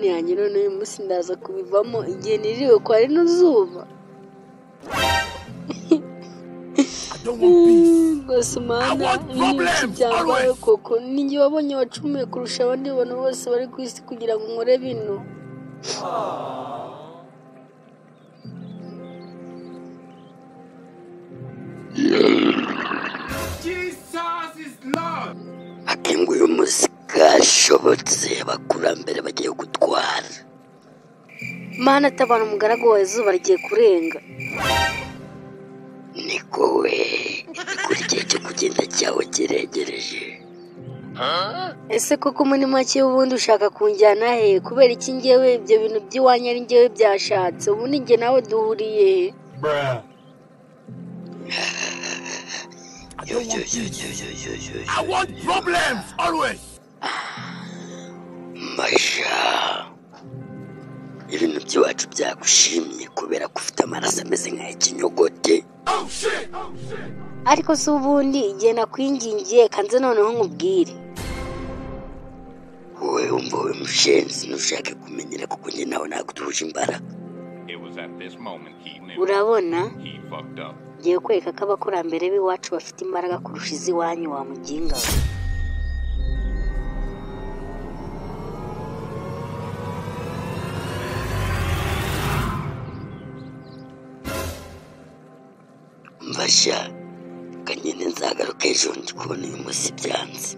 Mana yanjye, none uyu munsi ndaza kubivamo igihe niriwe kwa rino zuba. I don't want peace. Rwose I Mana, want ibi ni ibiki problems byambayeho always. koko? Ninjye wabonye wacumuye kurusha abandi bantu bose bari ku isi kugira ngo nkore bino. Jesus is Lord. Akenga uyu munsi kashobotse, abakurambere bagiye gutwara. Mana tabara umugaragu wawe, izuba rigiye kurenga. Niko we, kuri igihe cyo kugenda cyawe kiregereje. Ese koko muri make ubundi ushaka kunjyana he? Kubera iki njyewe ibyo bintu by'iwanyu ari njyewe byashatse? Ubundi njye nawe duhuriye he? Bruh. I Yo, don't yo, want yo, peace. yo, yo, yo, yo, I yo, want yo. problems always. Masha, ibintu by'iwacu byagushimye kubera ko ufite amaraso ameze nk'ay'ikinyogote. Oh shit. Oh shit. Ariko se ubundi igihe nakwingingiye kanze noneho nkubwire. Wowe wumva wowe mushenzi, ntushake kumenyera kuko njye nawe ntabwo duhuje imbaraga. It was at this moment he knew Urabona, he fucked up. ngiye kwereka ko abakurambere b'iwacu bafite imbaraga kurusha iz'iwanyu wa muginga we. Mfasha kanyine, nzagaruka ejo, ndi kubona uyu munsi byanze.